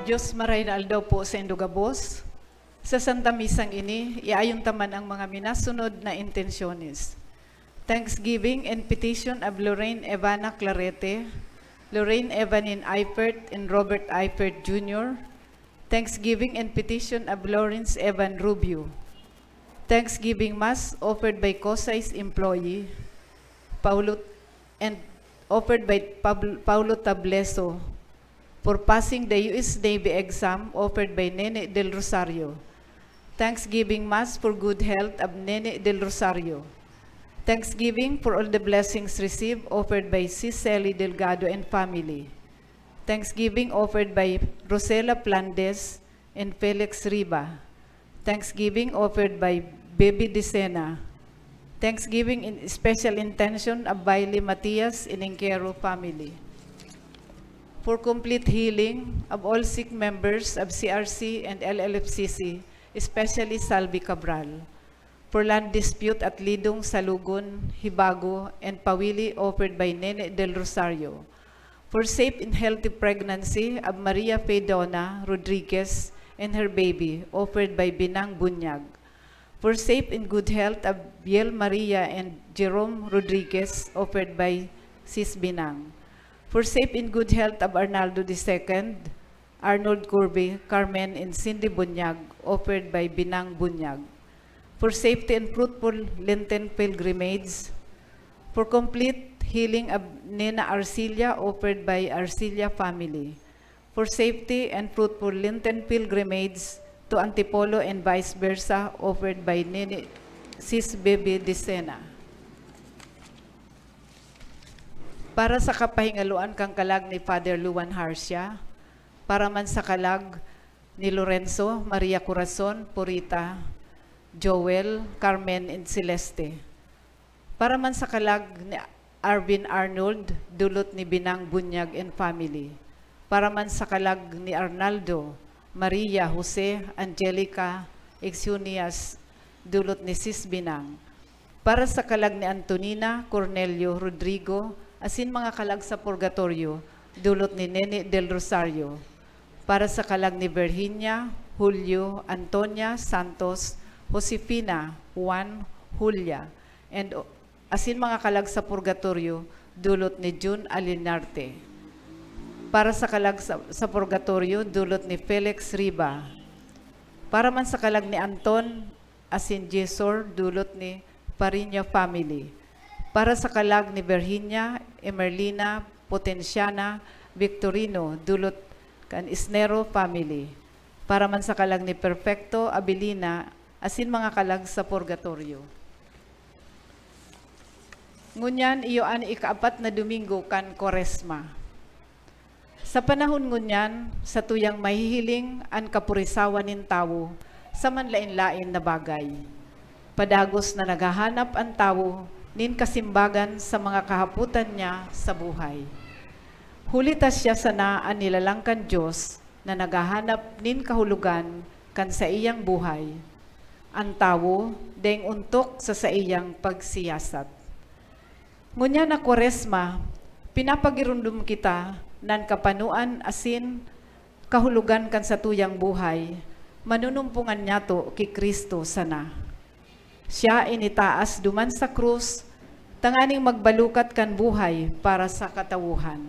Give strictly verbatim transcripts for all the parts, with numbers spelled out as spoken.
Diyos, maray na aldaw po saindo gabos. Sa Santa Misang ini, iayon ta man ang mga minasunod na intensyones. Thanksgiving and petition of Lorraine Evana Clarete, Lorraine Evanin Eifert, and Robert Eifert Junior. Thanksgiving and petition of Lawrence Evan Rubio. Thanksgiving Mass offered by COSAI's employee, Paulo, and offered by Pabl-, Paulo Tableso, for passing the U S Navy exam offered by Nene Del Rosario. Thanksgiving Mass for good health of Nene Del Rosario. Thanksgiving for all the blessings received offered by Sis Cecily Delgado and family. Thanksgiving offered by Rosela Plandes and Felix Riba. Thanksgiving offered by Baby Dicena. Thanksgiving in special intention of Bailey Matias and Inquero family. For complete healing of all sick members of C R C and L L F C C, especially Salvi Cabral. For land dispute at Lidong, Salugon, Hibago, and Pawili offered by Nene Del Rosario. For safe and healthy pregnancy of Maria Fedona Rodriguez and her baby offered by Binang Bunyag. For safe and good health of Biel Maria and Jerome Rodriguez offered by Sis Binang. For safe and good health of Arnaldo the second, Arnold Corby, Carmen, and Cindy Bunyag, offered by Binang Bunyag. For safety and fruitful Lenten pilgrimage. For complete healing of Nena Arcilla, offered by Arcilla family. For safety and fruitful Lenten pilgrimage to Antipolo and vice versa, offered by Nene Sis Bebe Dicena. Para sa kapahingaloan kan kalag ni Father Luan Harcia, para man sa kalag ni Lorenzo, Maria Corazon, Purita, Joel, Carmen, and Celeste. Para man sa kalag ni Arvin Arnold, dulot ni Binang Bunyag and family. Para man sa kalag ni Arnaldo, Maria, Jose, Angelica, Exunias, dulot ni Sis Binang. Para sa kalag ni Antonina, Cornelio, Rodrigo, asin mga kalag sa purgatorio, dulot ni Nene Del Rosario. Para sa kalag ni Virginia, Julio, Antonia, Santos, Josefina, Juan, Julia, and o-, asin mga kalag sa purgatorio, dulot ni Jun Alinarte. Para sa kalag sa, sa purgatorio, dulot ni Felix Riba. Para man sa kalag ni Anton, asin Jesor, dulot ni Fariño family. Para sa kalag ni Virginia, Emerlina, Potenciana, Victorino, dulot kan Isnero family. Para man sa kalag ni Perfecto, Abilina, asin mga kalag sa purgatorio. Ngunyan, iyo an ikaapat na Domingo kan Kwaresma. Sa panahon ngunyan, satuyang mahihiling an kapurisawan nin tawo sa manlaen-laen na bagay. Padagos na naghahanap an tawo nin kasimbagan sa mga kahapotan niya sa buhay. Huli ta siya sana an nilalang kan Diyos na naghahanap nin kahulogan kan saiyang buhay. An tawo, daing ontok sa saiyang pagsiyasat. Ngunyan na Kwaresma, pinapagiromdom kita nan kapanoan asin kahulogan kan satuyang buhay, manunumpongan nyato ki Cristo sana. Siya initaas duman sa krus tanganing magbalukat kan buhay para sa katawohan.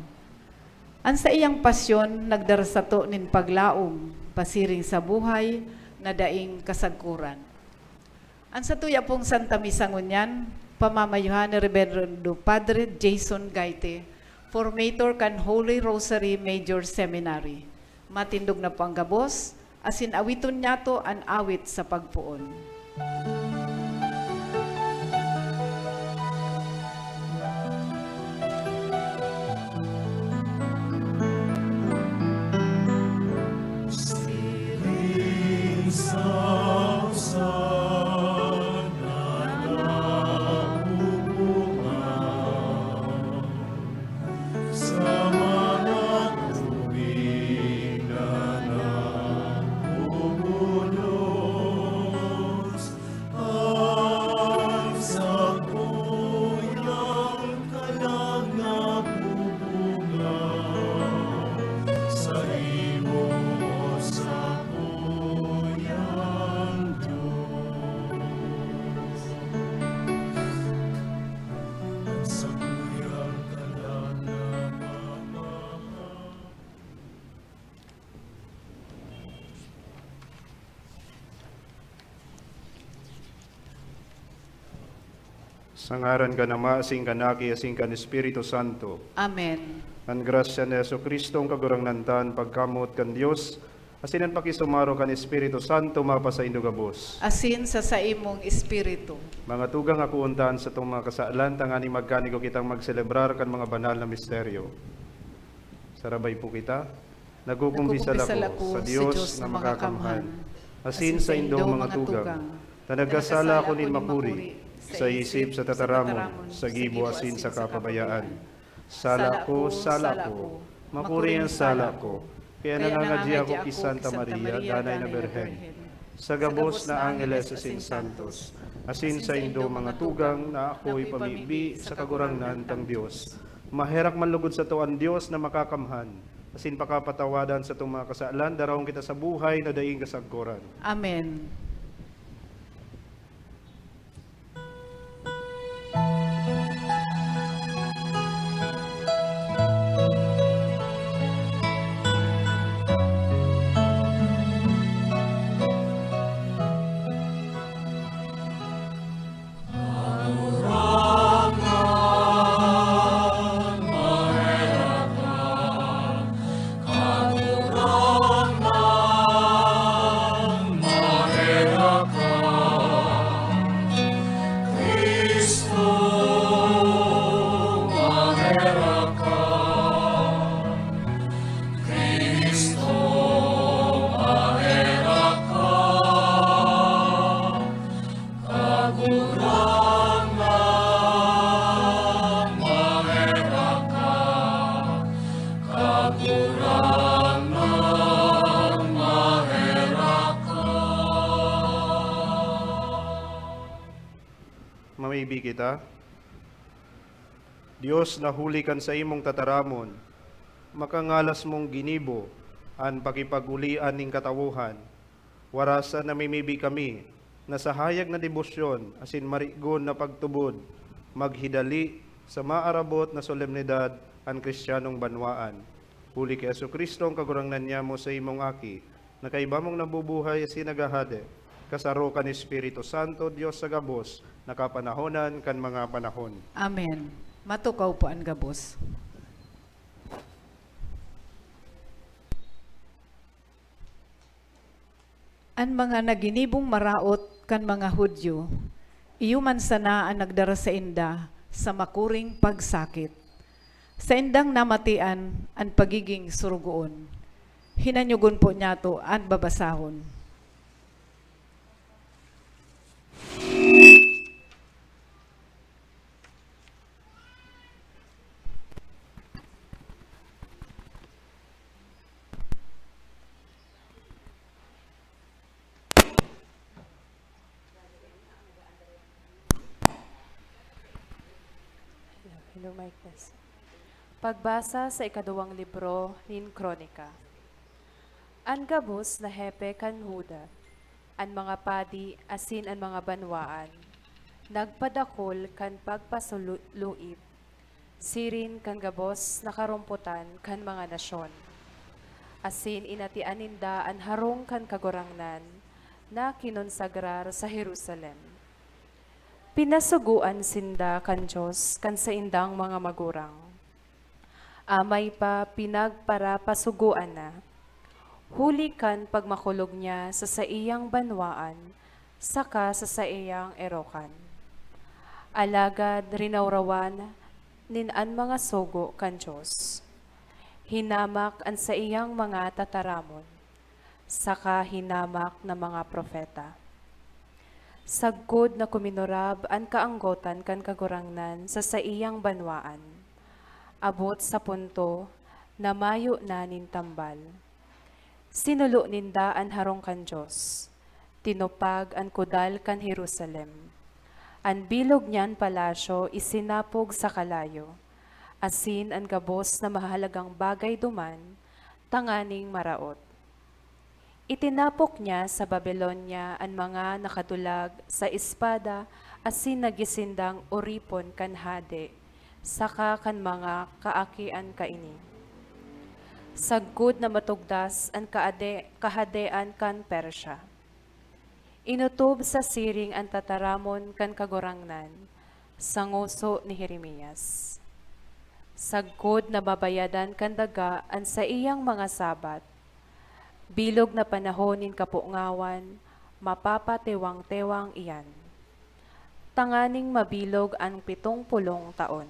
An saiyang pasyon nagdara sato nin paglaom pasiring sa buhay na daing kasagkoran. An satuya pong Santa Misa ngunyan, pamamayuhan ni Reverendo Padre Jason Gaite, formator kan Holy Rosary Major Seminary. Matindog na po ang gabos, asin awiton nyato an awit sa pagpoon. Sa ngaran kan Ama, asin kan Aki, asin kan Espiritu Santo. Amen. An grasya ni Jesu-Cristo, an Kagurangnan ta, an pagkamoot kan Dios, asin an pakisumaro kan Espiritu Santo mapasaindo gabos. Asin sa saimong espiritu. Mga tugang, akoon ta an satong mga kasalan, tanganing magkanigo kitang magselebrar kan mga banal na misteryo. Sarabay po kita. Nagkukumbisal ako sa Dios na makakamhan, asin saindong mga tugang, ta nagkasala ako nin makuri, sa isip, sa tataramon, sa gibo, asin sa kapabayaan. Sala ko, sala ko, makuri an sala ko, kaya nangangadya ako ki Santa Maria, danay na Birhen, sa gabos na angeles asin santos, asin saindong mga tugang na ako ipamibi sa Kagurangnan tang Dios. Maherak man lugod sato an Dios na makakamhan, asin pakapatawadan satong mga kasalan, darahon kita sa buhay na daing kasagkoran. Amen. Kagurangnan, maherak ka. Kagurangnan, maherak ka. Mamibi kita. Dios na huli kan saimong tataramon, makangalas mong ginibo an pakipag-olian nin katawohan, warasan namimibi kami na sa hayag na debosyon asin marigon na pagtubod, maghidali sa maarabot na solemnidad an Kristiyanong banwaan. Huli ki Jesu-Cristo, an Kagurangnan nyamo, sa imong Aki, na kaiba mong nabubuhay asin naghahade, kasaro kan Espiritu Santo, Dios sa gabos na kapanahonan kan mga panahon. Amen. Matukaw po an gabos. An mga naginibong maraot kan mga Judio, iyo man sana an nagdara sainda sa makuring pagsakit. Saindang namatian an pagiging sorogoon. Hinanyogon po niyato an babasahon. Hello, hello, mic test. Pagbasa sa ikaduwang libro nin Kronika. An gabos na hepe kan Juda, an mga padi asin an mga banwaan, nagpadakul kan pagpasuluib siring kan gabos na karompotan kan mga nasyon, asin inatian ninda an harong kan Kagurangnan na kinonsagrar sa Jerusalem. Pinasugoan sinda kan Dios kan saindang mga magurang. Amay pa pinagparapasugoan na, huli kan pagmakulog niya sa saiyang banwaan saka sa saiyang erokan. Alagad rinawrawan nin an mga sugo kan Dios. Hinamak an saiyang mga tataramon, saka hinamak na mga propeta. Sagkod na kuminurab an kaanggotan kan Kagurangnan sa saiyang banwaan, abot sa punto na mayo na nin tambal. Sinulo ninda an harong kan Dios, tinupag an kudal kan Jerusalem. An bilog niyan palasyo isinapog sa kalayo, asin an gabos na mahahalagang bagay duman tanganing maraot. Itinapok niya sa Babilonia an mga nakadulag sa espada asin nagin sindang oripon kan hade saka kan mga kaakian kaini. Sagkod na matugdas an kaade-, kahadean kan Persia, inotob sa siring an tataramon kan Kagurangnan Sa ngoso ni Jeremias. Sagkod na babayadan kan daga an saiyang mga sabat, bilog na panahon nin kapungawan, mapapatewang-tewang iyan, tanganing mabilog an pitong pulong taon.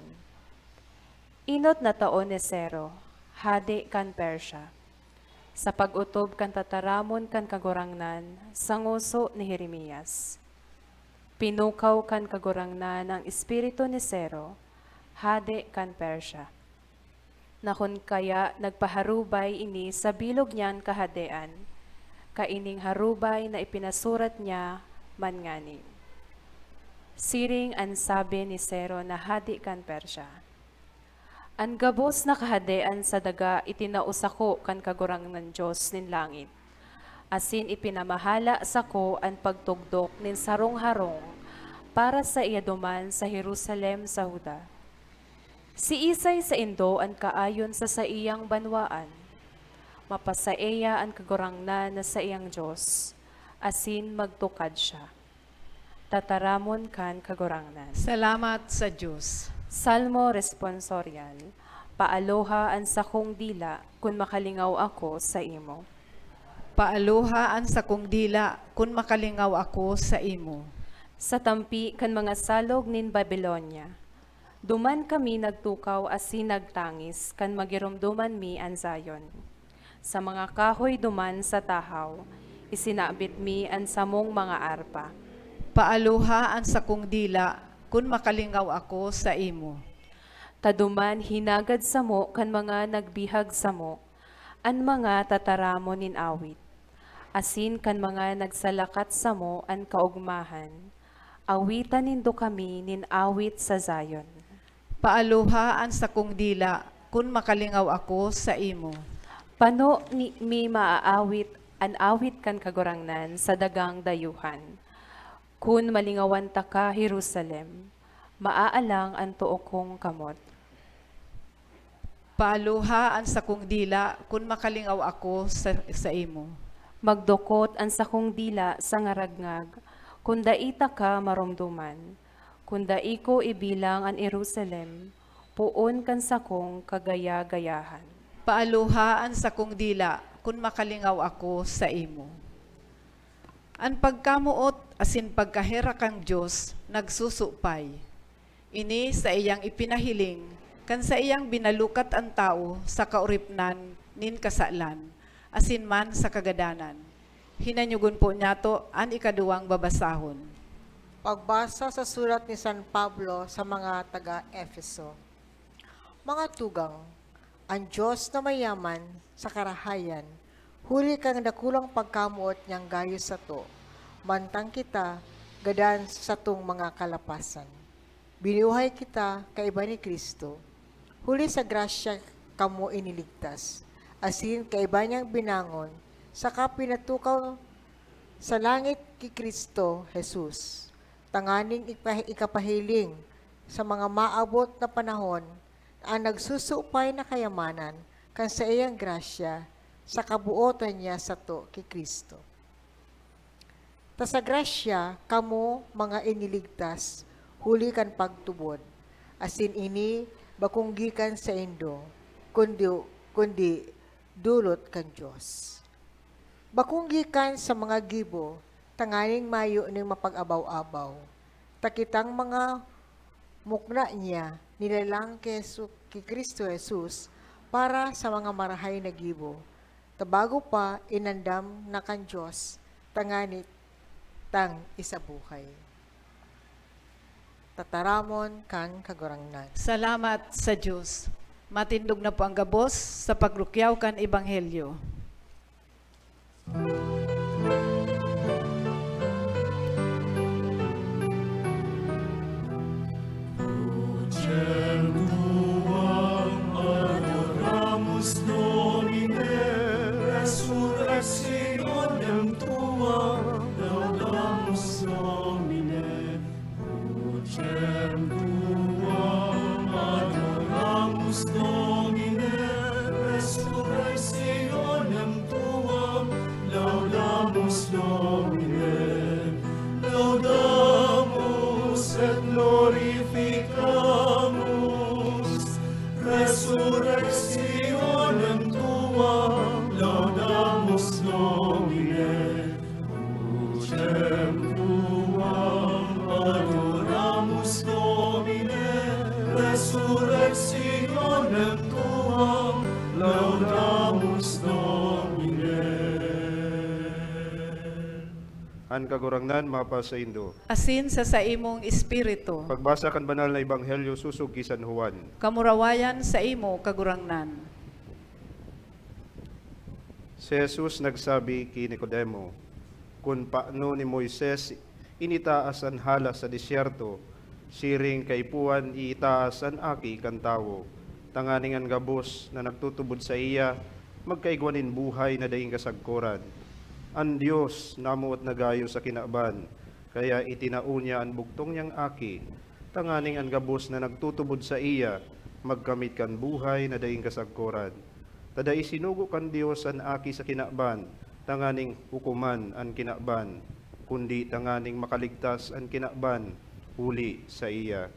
Enot na taon ni Cero, hade kan Persia, sa pag-otob kan tataramon kan Kagurangnan sa ngoso ni Jeremias. Pinukaw kan Kagurangnan an espiritu ni Cero, hade kan Persia, na kun kaya nagpaharubay ini sa bilog niyang kahadean, kaining harubay na ipinasurat niya man ngani. Siring an sabi ni Cero na hade kan Persia, "An gabos na kahadean sa daga itinao sako kan Kagurangnan Dios nin langit, asin ipinamahala sako an pagtugdok nin sarong harong para saiya duman sa Jerusalem sa Juda. Siisay saindo an kaayon sa saiyang banwaan? Mapasaiya an Kagurangnan na saiyang Dios, asin magtukad siya." Tataramon kan Kagurangnan. Salamat sa Dios. Salmo Responsorial. Paaloha an sakong dila, kun makalingaw ako sa imo. Paaloha an sakong dila, kun makalingaw ako sa imo. Sa tampi kan mga salog nin Babilonia, duman kami nagtukaw asin nagtangis kan magiromdoman mi an Zion. Sa mga kahoy duman sa tahaw, isinabit mi an samong mga arpa. Paaloha an sakong dila, kun makalingaw ako sa imo. Ta duman hinagad samo kan mga nagbihag samo an mga tataramon nin awit, asin kan mga nagsalakat samo an kaogmahan, awitan nindo kami nin awit sa Zion. Paaloha an sakong dila, kun makalingaw ako sa imo. Pano ni, mi maaawit an awit kan Kagurangnan sa dagang dayuhan. Kun malingawan taka, Jerusalem, maaalang an too kong kamot. Paaloha an sakong dila, kun makalingaw ako sa, sa imo. Magdukot an sakong dila sa ngaragngag, kun dai taka maromdoman. Kun dai ko ibilang an Jerusalem, poon kan sakong kagaya-gayahan. Paaloha an sakong dila, kun makalingaw ako sa imo. An pagkamoot asin pagkaherak kan Dios nagsusupay. Ini saiyang ipinahiling kan saiyang binalukat an tawo sa kaoripnan nin kasalan, asin man sa kagadanan. Hinanyogon po niyato an ikaduwang babasahon. Pagbasa sa surat ni San Pablo sa mga taga-Efeso. Mga tugang, an Dios na mayaman sa karahayan, huli kan dakulang pagkamoot niyang gayo sato, mantang kita gadan sa satong mga kalapasan. Binuhay kita kaiba ni Cristo. Huli sa grasya kamo iniligtas, asin kaiba niyang binangon, saka pinatukaw sa langit ki Cristo Jesus, tanganing ipa-, ikapahiling sa mga maabot na panahon an nagsusupay na kayamanan kan saiyang grasya sa kabuotan niya sato ki Cristo. Ta sa grasya kamo mga iniligtas huli kan pagtubod, asin ini bakong gikan saindo, kundi, kundi dulot kan Dios. Bakong gikan sa mga gibo, tanganing mayo nin mapag-abaw-abaw, ta kitang mga mukna niya, nilalang ki Jesu-, ki Cristo Jesus para sa mga marahay na gibo, ta bago pa inandam na kan Dios tangani tang isabuhay. Tataramon kan Kagurangnan. Salamat sa Dios. Matindog na po ang gabos sa pagrukyaw kan Ebanghelyo. Adoramos Domine, resurrectionem tuam, laudamus Domine, crucem tuam, adoramus Domine, resurrectionem tuam, laudamus Domine, laudamus et glorificamus Tuang, adoramus Domine, resurrectionem tuam, laudamus Domine. An Kagurangnan mapasaindo. Asin sa saimong espiritu. Pagbasa kan Banal na Ebanghelyo sosog ki San Juan. Kamurawayan saimo, Kagurangnan. Si Jesus nagsabi ki Nicodemo, "Kun paano ni Moises initaas an hala sa disyerto, siring kaipuhan iitaas an Aki kan Tawo, tanganing an gabos na nagtutubod saiya magkaigwa nin buhay na daing kasagkoran. An Dios namoot na gayo sa kinaban, kaya itinao niya an bugtong niyang Aki, tanganing an gabos na nagtutubod saiya magkamit kan buhay na daing kasagkoran. Ta dai sinugo kan Dios an Aki sa kinaban, tanganing hukoman an kinaban, kundi tanganing makaligtas an kinaban huli saiya.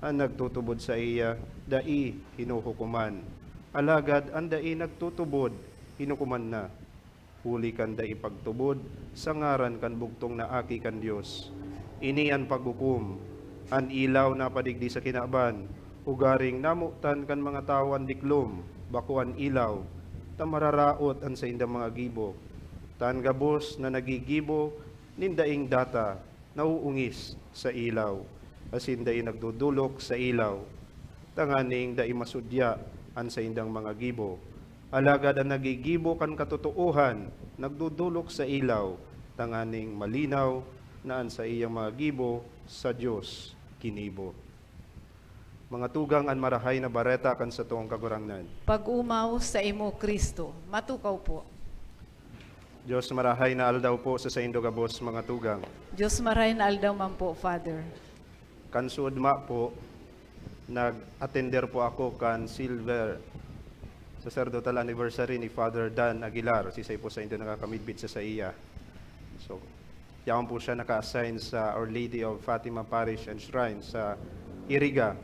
An nagtutubod saiya, dai hinuhukoman. Alagad an dai nagtutubod, hinukoman na, huli kan dai pagtubod sa ngaran kan bugtong na Aki kan Dios. Ini an paghukom: an ilaw napadigdi sa kinaban, ugaring namotan kan mga tawo an diklom, bako an ilaw, ta mararaot an saindang mga gibo. Ta an gabos na nagigibo nin daing data nauungis sa ilaw, asin dai nagdodolok sa ilaw, tanganing dai masudya an saindang mga gibo. Alagad an nagigibo kan katotoohan nagdodolok sa ilaw, tanganing malinaw na an saiyang mga gibo sa Dios ginibo." Mga tugang, an Marahay na Bareta kan satong Kagurangnan. Pag-omaw saimo, Cristo. Matukaw po. Dios, marahay na aldaw po sa saindo gabos, mga tugang. Dios, marahay na aldaw man po, Father. Kan suodma po, nag-atender po ako kan silver sacerdotal anniversary ni Father Dan Aguilar. Siisay po saindo nakakamidbid sa saiya? So, yaon po siya naka-assign sa Our Lady of Fatima Parish and Shrine sa Iriga.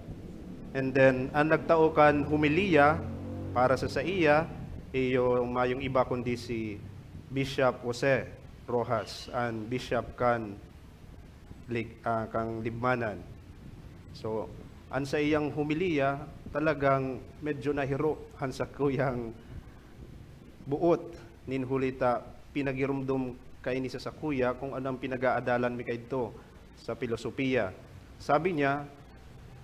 And then, an nagtao kan homilya para sa saiya, iyo mayong iba kundi si Bishop Jose Rojas, an bishop kan Lig-, ah, kan Libmanan. So, an saiyang homilya talagang medyo nahiro an sakuyang boot, nin huli ta pinagiromdom kaini sa sakuya kung ano an pinag-aadalan mi kaidto sa pilosopiya. Sabi niya,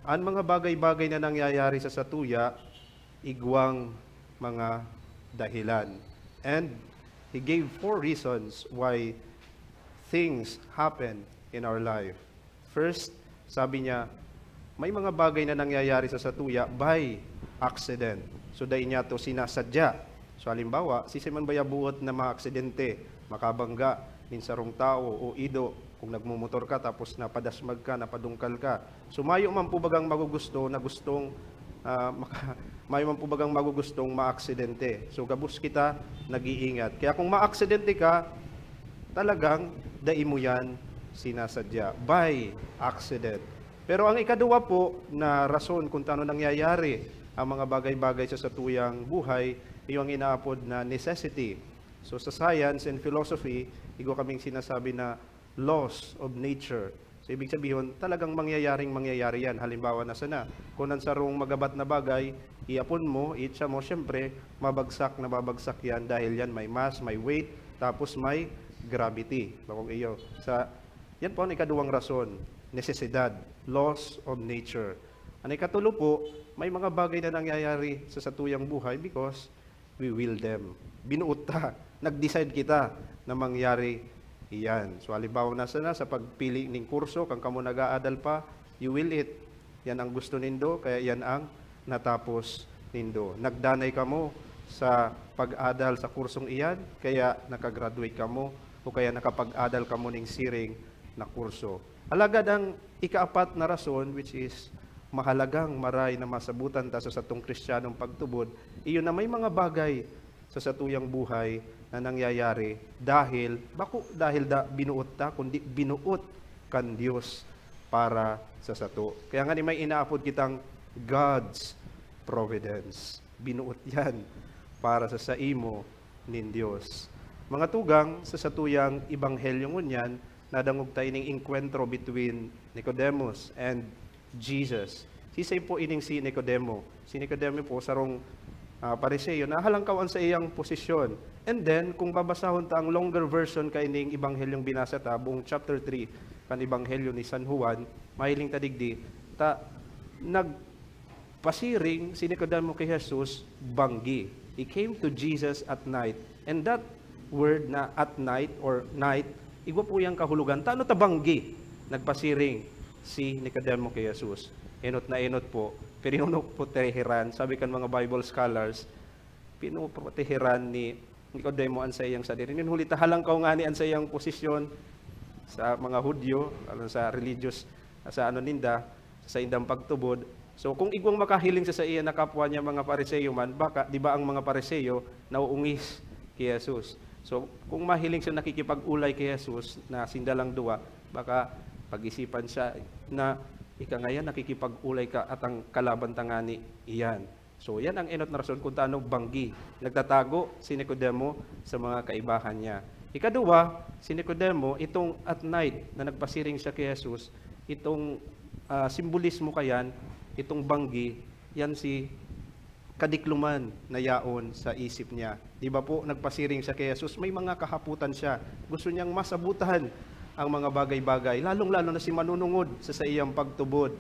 "An mga bagay-bagay na nangyayari sa satuya, igwang mga dahilan." And he gave four reasons why things happen in our life. First, sabi niya, may mga bagay na nangyayari sa satuya by accident. So, dai niya to sinasadya. So, halimbawa, siisay man baya buot na maaksidente, makabangga nin sarong tawo o ido, kung nagmomotor ka tapos napadasmag ka, napadungkal ka. So, mayo man po bagang magugusto na gustong, ah, maka-, mayo man po bagang magugustong maaksidente. So, gabos kita nag-iingat. Kaya kung maaksidente ka, talagang dai mo yan sinasadya, by accident. Pero ang ikaduwa po na rason kung tano nangyayari ang mga bagay-bagay sa satuyang buhay, iyo ang inaapod na necessity. So, sa science and philosophy, igwa kaming sinasabi na laws of nature. So, ibig sabihin, talagang mangyayaring mangyayari yan. Halimbawa na sana, kung ang sarong magabat na bagay, iapon mo, iitsa mo, syempre, mabagsak na mabagsak yan dahil yan may mass, may weight, tapos may gravity. Bakong iyo. Sa, yan po ang ikaduwang rason, nesesidad, laws of nature. Ang ikatulo po, may mga bagay na nangyayari sa satuyang buhay because we will them. Binuot ta. Nag-decide kita na mangyari iyan. So, halimbawa na sana sa pagpili ning kurso, kan kamo nag-aadal pa, you will it. Yan ang gusto nindo, kaya yan ang natapos nindo. Nagdanay kamo sa pag-adal sa kursong iyan, kaya nakagraduate kamo o kaya nakapag-adal kamo ning siring na kurso. Alagad ang ikaapat na rason, which is mahalagang maray na masabutan ta sa satong Kristiyanong pagtubod, iyo na may mga bagay sa satuyang buhay na nangyayari dahil, bako dahil da binuot ta, kundi binuot kan Dios para sa sato. Kaya nga ni may inaapod kitang God's providence. Binuot yan para sa saimo nin Dios. Mga tugang, sa satuyang ebanghelyo ngunyan, nadangog ta ining enkwentro between Nicodemus and Jesus. Sisay po ining si Nicodemo? Si Nicodemo po, sarong, ah, Pariseo na halangkaw an saiyang posisyon. And then, kung babasahon ta ang longer version kaining ebanghelyong binasa ta, buong chapter three kan Ebanghelyo ni San Juan, mahiling ta digdi, ta, nagpasiring si Nicodemo ki Jesus banggi. He came to Jesus at night. And that word na at night or night, igwa po yang kahulugan. Tano ta banggi? Nagpasiring si Nicodemo ki Jesus. Enot na enot po, pinoprotehiran. Sabi kan mga Bible scholars, pinoprotehiran ni Nicodemo an saiyang sadiri. Nin huli ta halangkaw ngani an saiyang posisyon sa mga Hudyo, lalo sa religious, sa ano ninda, sa indang pagtubod. So, kung igwang makahiling sa saiya na kapwa niya mga Pariseo man, baka, di ba ang mga Pariseo nauungis ki Jesus? So, kung mahiling siya nakikipag-olay ki Jesus na sinda lang duwa, baka pag-isipan siya na, "Ika ngayan, nakikipag-olay ka at ang kalaban ta ngani iyan." So, yan ang enot na rason kung tano banggi. Nagtatago si Nicodemo sa mga kaibahan niya. Ikaduwa, si Nicodemo, itong at night na nagpasiring siya ki Jesus, itong, ah, simbolismo kayan, itong banggi, yan si kadikloman na yaon sa isip niya. Di ba po, nagpasiring siya ki Jesus, may mga kahapotan siya. Gusto niyang masabutan ang mga bagay-bagay, lalong-lalo na si manunungod sa saiyang pagtubod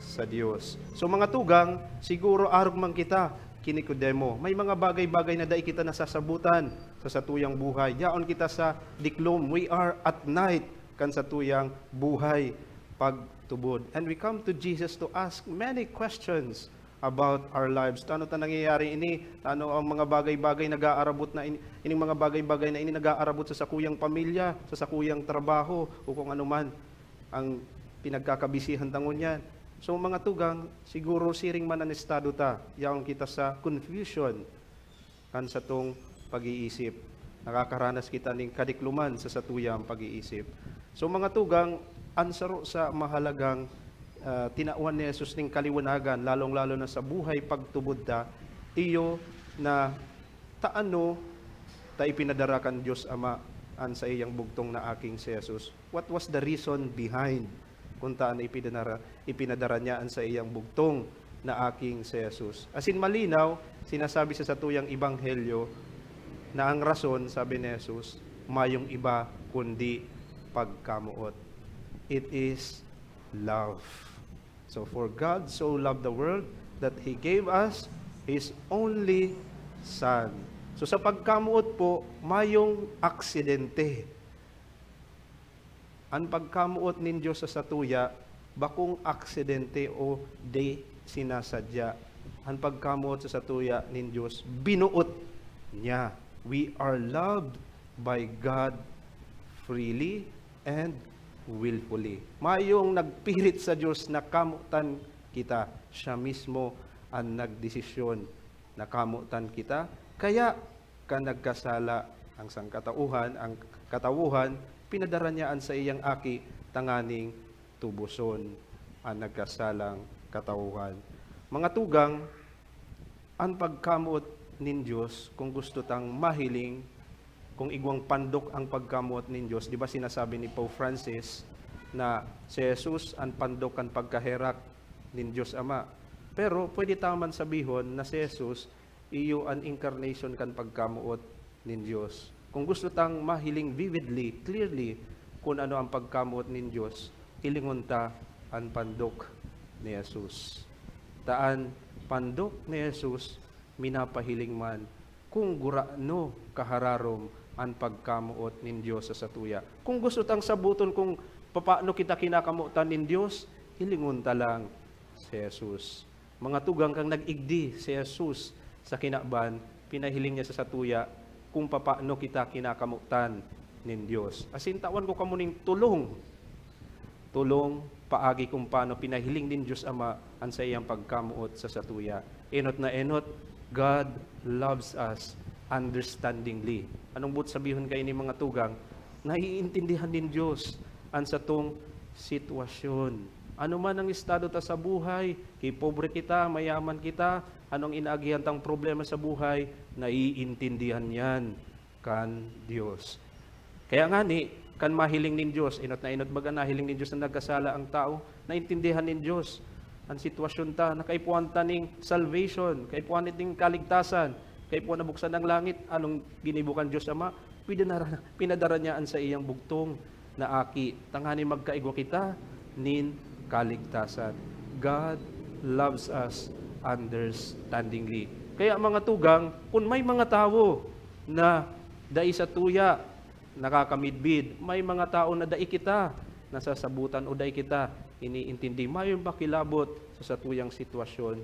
sa Dios. So, mga tugang, siguro arog man kita ki Nicodemo. May mga bagay-bagay na dai kita nasasabutan sa satuyang buhay. Yaon kita sa diklom. We are at night kan satuyang buhay pagtubod. And we come to Jesus to ask many questions about our lives. Tano ta nangyayari ini? Tano ang mga bagay-bagay nag-aarabot na ini, ining mga bagay-bagay na ini nag-aarabot sa sakuyang pamilya, sa sakuyang trabaho, o kung ano man ang pinagkakabisihan ta ngunyan? So, mga tugang, siguro siring man an estado ta, yaon kita sa confusion kan satong pag-iisip. Nakakaranas kita nin kadikloman sa satuyang pag-iisip. So, mga tugang, an saro sa mahalagang, ah, tinawan ni Jesus ning kaliwanagan, lalong-lalo na sa buhay pagtubod ta, iyo na taano ta ipinadara kan Dios Ama an saiyang bugtong na Aking si Jesus? What was the reason behind kung taan na ipinadara, ipinadara niya an saiyang bugtong na Aking si Jesus? Asin malinaw, sinasabi sa satuyang ebanghelyo na ang rason, sabi ni Jesus, mayong iba kundi pagkamoot. It is love. So, "For God so loved the world that He gave us His only Son." So, sa pagkamoot po, mayong aksidente. An pagkamoot nin Dios sa satuya, bakong aksidente o di sinasadya. An pagkamoot sa satuya nin Dios, binuot niya. We are loved by God freely and willfully. Mayong nagpirit sa Dios na kamotan kita. Siya mismo an nagdesisyon na kamotan kita. Kaya, kan nagkasala ang sangkatauhan, ang katawuhan, pinadara niya an saiyang Aki tanganing tuboson an nagkasalang katawuhan. Mga tugang, an pagkamoot nin Dios, kung gusto tang mahiling, kung igwang pandok ang pagkamoot nin Dios, di ba sinasabi ni Pope Francis na si Jesus an pandok kan pagkaherak nin Dios Ama? Pero pwede ta man sabihon na si Jesus iyo an incarnation kan pagkamoot nin Dios. Kung gusto tang mahiling vividly, clearly, kun ano ang pagkamoot nin Dios, hilingon ta an pandok ni Jesus. Ta an pandok ni Jesus minapahiling man kung gurano kahararom an pagkamoot nin Dios sa satuya. Kung gusto tang saboton kung papaano kita kinakamotan nin Dios, hilingon ta lang si Jesus. Mga tugang, kan nag-igdi si Jesus sa kinaban, pinahiling niya sa satuya kung papaano kita kinakamotan nin Dios. Asin tawan ko kamo ning tolong, tolong paagi kung paano pinahiling nin Dios Ama an saiyang pagkamoot sa satuya. Enot na enot, God loves us understandingly. Anong boot sabihon kaini, mga tugang? Naiintindihan nin Dios an satong sitwasyon. Ano man ang estado ta sa buhay, ki pobre kita, mayaman kita, anong inaagihan tang problema sa buhay, naiintindihan yan kan Dios. Kaya ngani, Kan mahiling nin Dios, enot na enot baga nahiling nin Dios na nagkasala ang tao, naintindihan nin Dios an sitwasyon ta, na kaipuhan ta ning salvation, kaipuhan nin kaligtasan, kaipuhan na buksan ang langit. Anong ginibo kan Dios Ama? Pinadara, pinadara niya an saiyang bugtong na Aki, tanganing magkaigwa kita nin kaligtasan. God loves us understandingly. Kaya, mga tugang, kun may mga tawo na dai sa tuya nakakamidbid, may mga tao na dai kita nasasabutan o dai kita iniintindi, mayong pakilabot sa satuyang sitwasyon,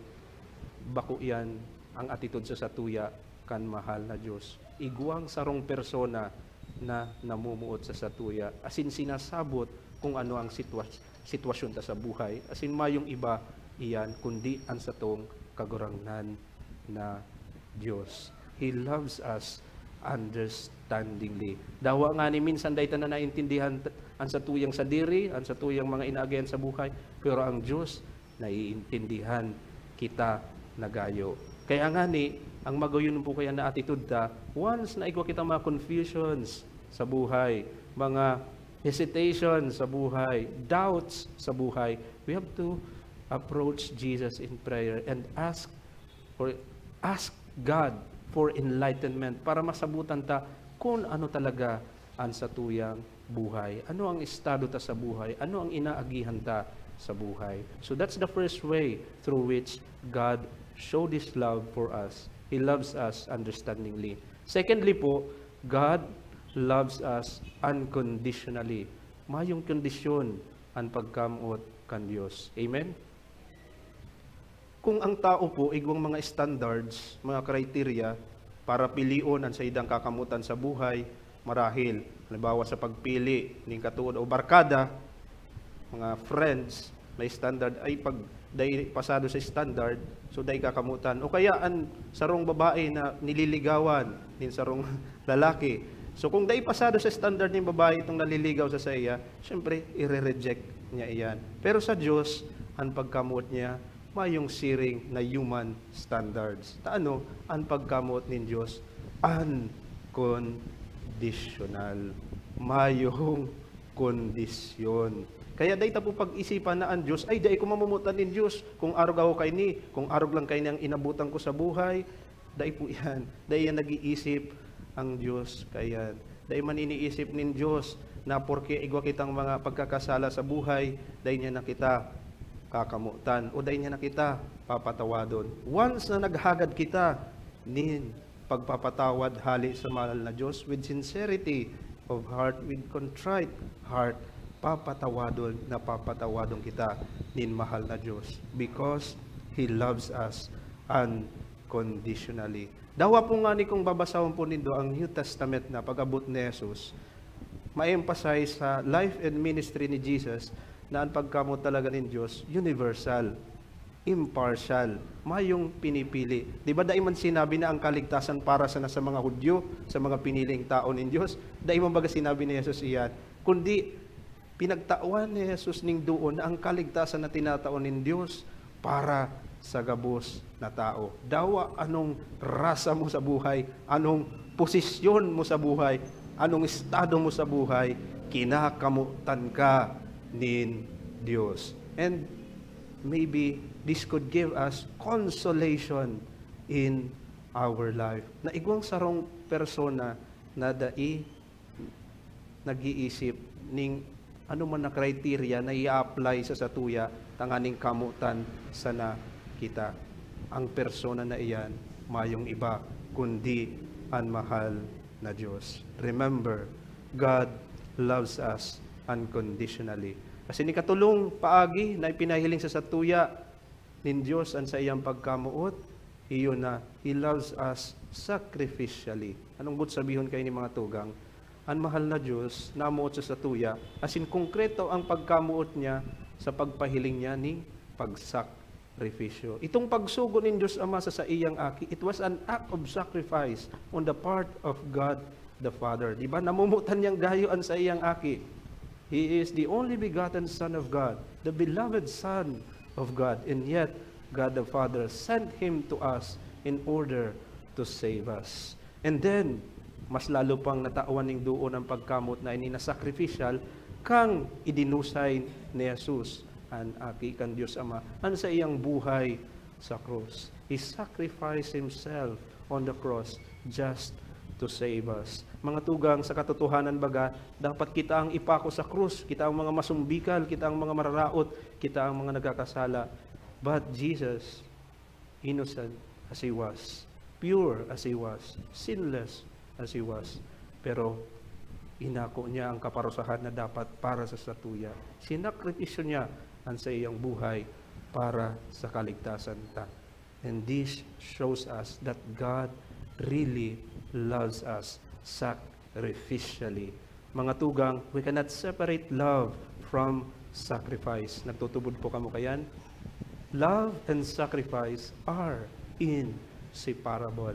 bako iyan ang atitod sa satuya kan mahal na Dios. Igwang sarong persona na namumuot sa satuya, asin sinasabot kung ano ang sitwa-, sitwasyon ta sa buhay, asin mayong iba iyan kundi an satong Kagurangnan na Dios. He loves us understandingly. Dawa ngani minsan dai ta na naintindihan t-, an satuyang sadiri, an satuyang mga inaagihan sa buhay, pero ang Dios naiintindihan kita na gayo. Kaya ngani, ang magayon po kaya na attitude ta, once na igwa kita mga confusions sa buhay, mga hesitation sa buhay, doubts sa buhay, we have to approach Jesus in prayer and ask or ask God for enlightenment para masabutan ta kung ano talaga an satuyang buhay. Ano ang estado ta sa buhay? Ano ang inaagihan ta sa buhay? So that's the first way through which God showed His love for us. He loves us understandingly. Secondly po, God loves us unconditionally. Mayong kondisyon an pagkamoot kan Dios. Amen? Kung ang tao po igwang mga standards, mga criteria, para pilion an saindang kakamotan sa buhay, marahil, halimbawa sa pagpili nin katood o barkada, mga friends, may standard, ay pag dai pasado sa standard, so dai kakamotan. O kaya an sarong babae na nililigawan nin sarong lalaki. So kung dai pasado sa standard nin babae itong naliligaw sa saiya, syempre, ire-reject niya iyan. Pero sa Dios, an pagkamoot niya mayong siring na human standards. Ta ano, an pagkamoot nin Dios, unconditional. Mayong kondisyon. Kaya dai ta po pag-isipan na an Dios, "Ay, dai ko mamomotan nin Dios. Kung arog ako kaini, kung arog lang kaini ang inabotan ko sa buhay." Dai po iyan. Dai iyan nag-iisip ang Dios kaiyan. Dai man iniisip nin Dios na porke igwa kitang mga pagkakasala sa buhay, dai niya na kita kakamotan o dai niya na kita papatawadon. Once na naghagad kita nin pagpapatawad hale sa mahal na Dios, with sincerity of heart, with contrite heart, papatawadon na papatawadon kita nin mahal na Dios because He loves us unconditionally. Dawa po ngani kung babasahon po nindo ang New Testament na pag-abot ni Jesus, ma-emphasize sa life and ministry ni Jesus na an pagkamoot talaga nin Dios universal, impartial, mayong pinipili. Di ba dai man sinabi na ang kaligtasan para sana sa mga Hudyo, sa mga piniling tao nin Dios? Dai man baga sinabi ni Jesus iyan, kundi pinagtawan ni Jesus ning doon na ang kaligtasan na tinatao nin Dios para sa gabos na tao. Dawa anong rasa mo sa buhay, anong posisyon mo sa buhay, anong estado mo sa buhay, kinakamotan ka nin Dios. And maybe this could give us consolation in our life. Na igwang sarong persona na dai nag-iisip ning ano man na criteria na i-apply sa satuya tanganing kamotan sana kita. Ang persona na iyan mayong iba kundi an mahal na Dios. Remember, God loves us unconditionally. Kasi ni katulong paagi na ipinahiling sa satuya nin Dios an saiyang pagkamoot, iyo na, He loves us sacrificially. Anong gut sabihon kaini, mga tugang? An mahal na Dios namoot sa satuya, asin konkreto ang pagkamoot niya sa pagpahiling niya nin pagsakripisyo. Itong pagsugo nin Dios Ama sa saiyang Aki, it was an act of sacrifice on the part of God the Father. Di ba? Namomotan niyang gayo an saiyang Aki. He is the only begotten Son of God, the beloved Son of God. And yet, God the Father sent Him to us in order to save us. And then, Mas lalo pang natawan ning doon ang pagkamoot na ini na sacrificial, kang idinusay ni Jesus, an Aki kan Dios Ama, an saiyang buhay sa krus. He sacrificed himself on the cross just to save us. Mga tugang, sa katotohanan baga, dapat kita ang ipako sa krus, kita ang mga masumbikal, kita ang mga mararaot, kita ang mga nagkakasala. But Jesus, innocent as he was, pure as he was, sinless as he was, pero inako niya ang kaparusahan na dapat para sa satuya. Sinakripisyo niya an saiyang buhay para sa kaligtasan ta. And this shows us that God really loves us sacrificially. Mga tugang, we cannot separate love from sacrifice. Nagtutubod po kamo kayan? Love and sacrifice are inseparable.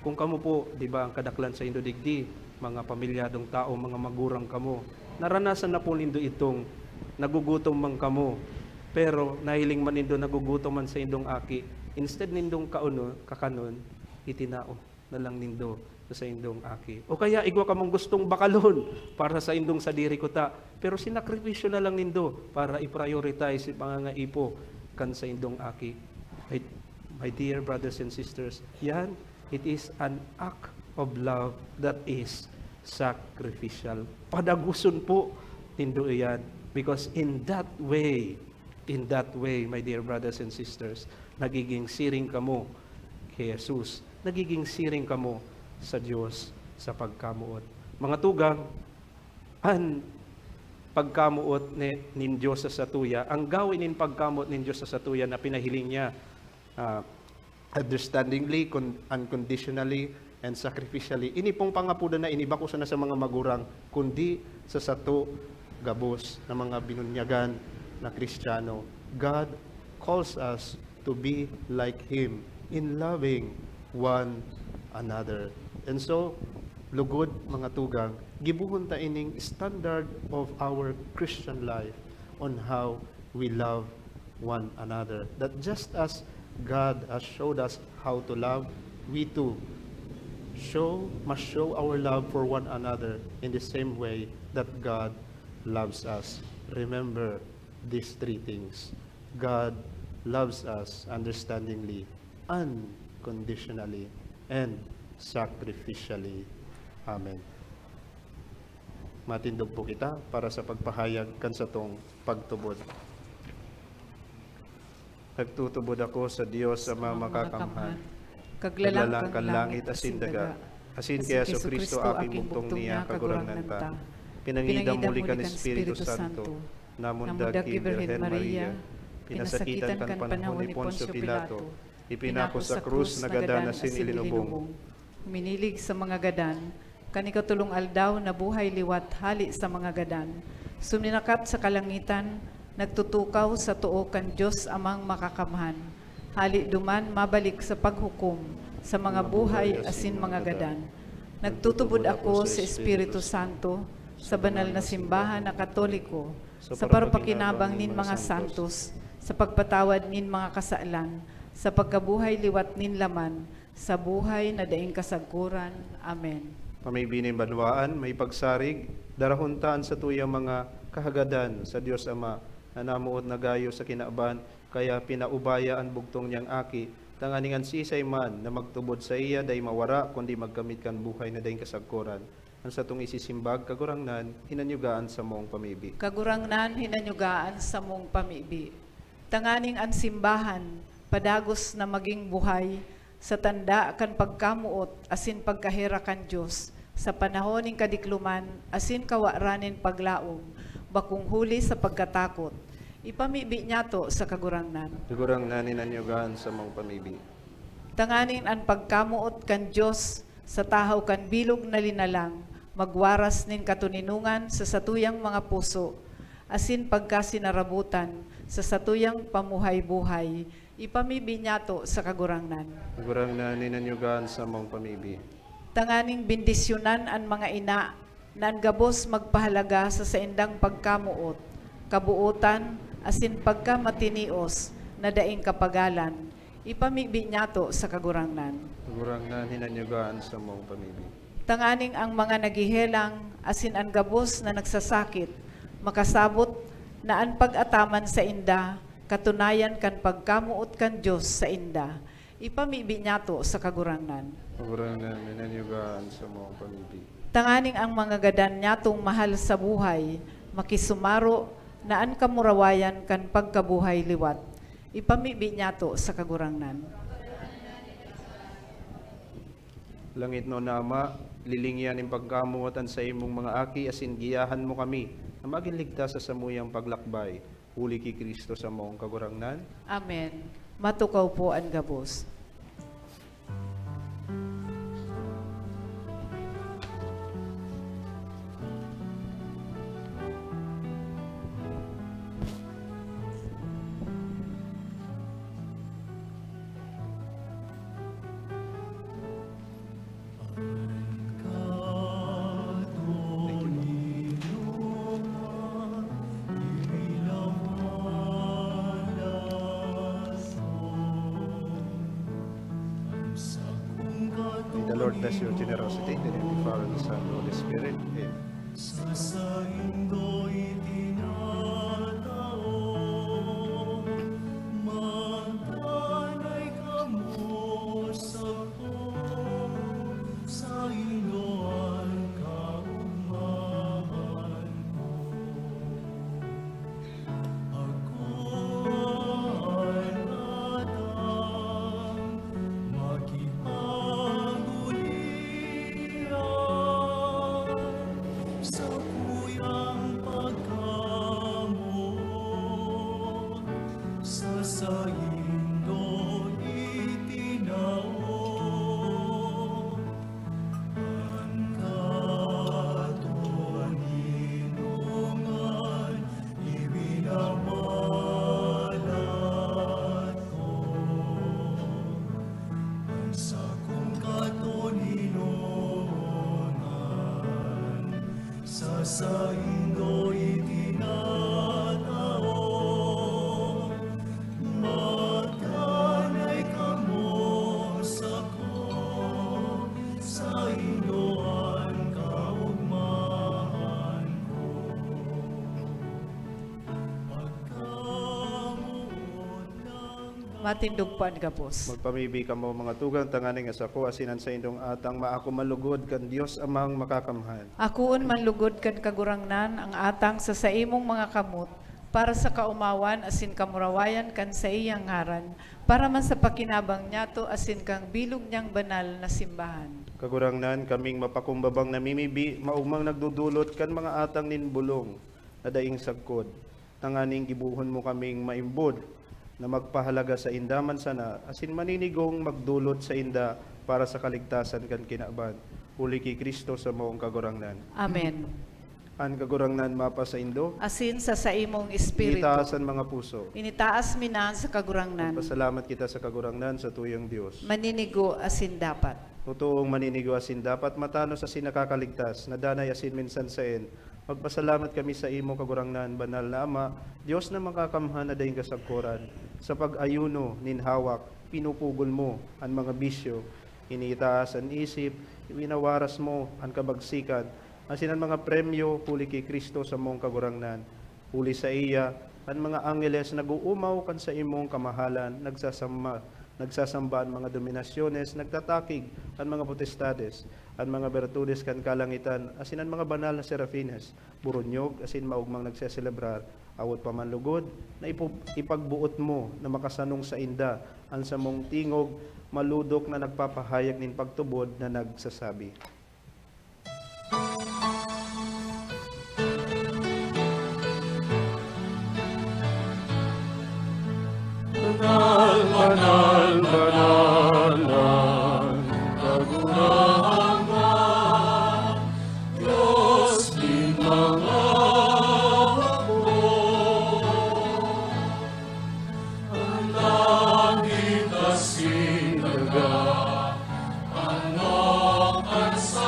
Kung kamo po, di ba, ang kadaklan saindo digdi, mga pamilyadong tao, mga magurang kamo, naranasan na po nindo itong nagugutom man kamo, pero nahiling man nindo nagugutom man saindong aki, instead nindong kauno-, kakanon, itinao na lang nindo sa saindong aki. O kaya igwa kamong gustong bakalon para sa saindong sadiri kuta, pero sinakripisyo na lang nindo para i-prioritize si pangangaipo kan saindong aki. My, my dear brothers and sisters, yan, it is an act of love that is sacrificial. Padaguson po nindo iyan, because in that way, in that way, my dear brothers and sisters, nagiging siring kamo ki Jesus, nagiging siring kamo sa Dios sa pagkamoot. Mga tugang, an pagkamoot ni, nin Dios sa satuya, ang gawe nin pagkamoot nin Dios sa satuya na pinahiling niya, ah, understandingly, con-, unconditionally, and sacrificially. Ini pong pangapodan na ini bako sana sa mga magurang, kundi sa sato gabos na mga binunyagan na Kristiyano. God calls us to be like Him in loving one another. And so, lugod, mga tugang, gibohon ta ining standard of our Christian life on how we love one another. That just as God has showed us how to love, we too show, must show our love for one another in the same way that God loves us. Remember these three things. God loves us understandingly, unconditionally, and sacrificially. Amen. Matindog po kita para sa pagpahayag kan satong pagtubod. Nagtutubod ako sa Dios sa mga makakamhan, kaglalang kan langit asin daga, asin ki Jesu-Cristo, aking bugtong niya, Kagurangnan ta. Pinangidam huli kan Espiritu Santo, namundag ki Birhen Maria, pinasakitan kan panahon ni Poncio Pilato, ipinako sa krus, nagadan asin ilinubong. Huminilig sa mga gadan, kan ikatolong aldaw nabuhay liwat hale sa mga gadan. Suminakat sa kalangitan, nagtutukaw sa too kan Dios Amang Makakamhan. Hale duman mabalik sa paghukom sa mga buhay asin mga gadan. Nagtutubod ako sa Espiritu Santo, sa banal na simbahan na Katoliko, sa parpakinabang nin mga santos, sa pagpatawad nin mga kasalan, sa pagkabuhay liwat nin laman, sa buhay na daing kasagkoran. Amen. Pamibi nin banwaan, may pagsarig, darahon ta an satuyang mga kahagadan sa Dios Ama, na namoot na gayo sa kinaban, kaya pinaubaya an bugtong niyang Aki, tanganing an siisay man na magtubod saiya dai mawara, kundi magkamit kan buhay na daing kasagkoran. An satong isisimbag, Kagurangnan, hinanyuga an samong pamibi. Kagurangnan, hinanyuga an samong pamibi. Tanganing an simbahan padagos na magin buhay sa tanda kan pagkamoot asin pagkaherak kan Dios sa panahon nin kadikloman asin kawaran nin paglaom, bakong huli sa pagkatakot. Ipamibi niyato sa Kagurangnan. Kagurangnan, hinanyuga an samong pamibi. Tanganing an pagkamoot kan Dios sa tahaw kan bilog na linalang magwaras nin katoninongan sa satuyang mga puso asin pagkasinarabotan sa satuyang pamuhay-buhay, ipamibi niyato sa Kagurangnan. Kagurangnan, hinanyuga an samong pamibi. Tanganing bendisyonan an mga ina na an gabos magpahalaga sa saindang pagkamoot, kabuotan, asin pagkamatinios na daing kapagalan, Ipamibi niyato sa Kagurangnan. Kagurangnan, hinanyuga an samong pamibi. Tanganing ang mga naghehelang asin an gabos na nagsasakit makasabot na an pag-ataman sainda katunayan kan pagkamoot kan Dios sainda. Ipamibi niyato sa Kagurangnan. Kagurangnan, hinanyuga an samong pamibi. Tanganing ang mga gadan niyatong mahal sa buhay makisumaro na an kamurawayan kan pagkabuhay liwat. Ipamibi niyato sa Kagurangnan. Langitnon na Ama, lilingian nin pagkamoot an saimong mga aki asin giyahan mo kami na magin ligtas sa samuyang paglakbay, huli ki Cristo samong Kagurangnan. Amen. Matukaw po an gabos. May the Lord bless your generosity. In the name of the Father, and the Son, and the Holy Spirit. Amen. Sa saindo itinatao, magdanay kamo sako, saindo an kaogmahan ko. Ako an atang makipag-ulihan, sakuyang pagkamoot sa saindo itinao. An katoninongan iwinawalat ko, an sakong katoninongan sa saindo itinatao. Magdanay kamo sako, saindo an kaogmahan ko. Pagkamoot ng Matindog po an gabos. Magpamibi kamo, mga tugang, tanganing an sako asin an saindong atang maako man lugod kan Dios Amang Makakamhan. Akoon man lugod kan Kagurangnan an atang sa saimong mga kamot, para sa kaomawan asin kamurawayan kan saiyang ngaran, para man sa pakinabang niyato asin kan bilog niyang banal na simbahan. Kagurangnan, kaming mapakumbabang namimibi, maogmang nagdodolot kan mga atang nin bolong na daing sagkod, tanganing gibohon mo kaming maimbod na magpahalaga sainda man sana, asin maninigong magdolot sainda para sa kaligtasan kan kinaban. Huli ki Cristo samong Kagurangnan. Amen. An Kagurangnan mapasaindo. Asin sa saimong espiritu. Initaas an mga puso. Initaas mi na sa Kagurangnan. Magpasalamat kita sa Kagurangnan, sa tuyang Dios. Maninigo asin dapat. Totoong maninigo asin dapat, matanos asin nakakaligtas, na danay asin minsan saen. Magpasalamat kami sa imo, Kagurangnan, banal na Ama, Dios na makakamhan na daing kasagkoran. Sa pag-ayuno nin hawak, pinupugol mo an mga bisyo. Iniitaas an isip, iwinawaras mo an kabagsikan, asin an mga premyo huli ki Cristo samong Kagurangnan. Huli saiya, an mga angheles nag-oomaw kan saimong kamahalan, nagsasamba, nagsasamba an mga dominasyones, nagtatakig an mga potestades, an mga bertudes kan kalangitan, asin an mga banal na serafines, buronyog asin maogmang nagseselebrar. Awot pa man lugod na ipo-, ipagboot mo na makasanong sainda an samong tingog malodok na nagpapahayag nin pagtubod na nagsasabi, "Banal, banal, banal an Kagurangnan, Dios nin mga hukbo. An langit asin daga, ano an sa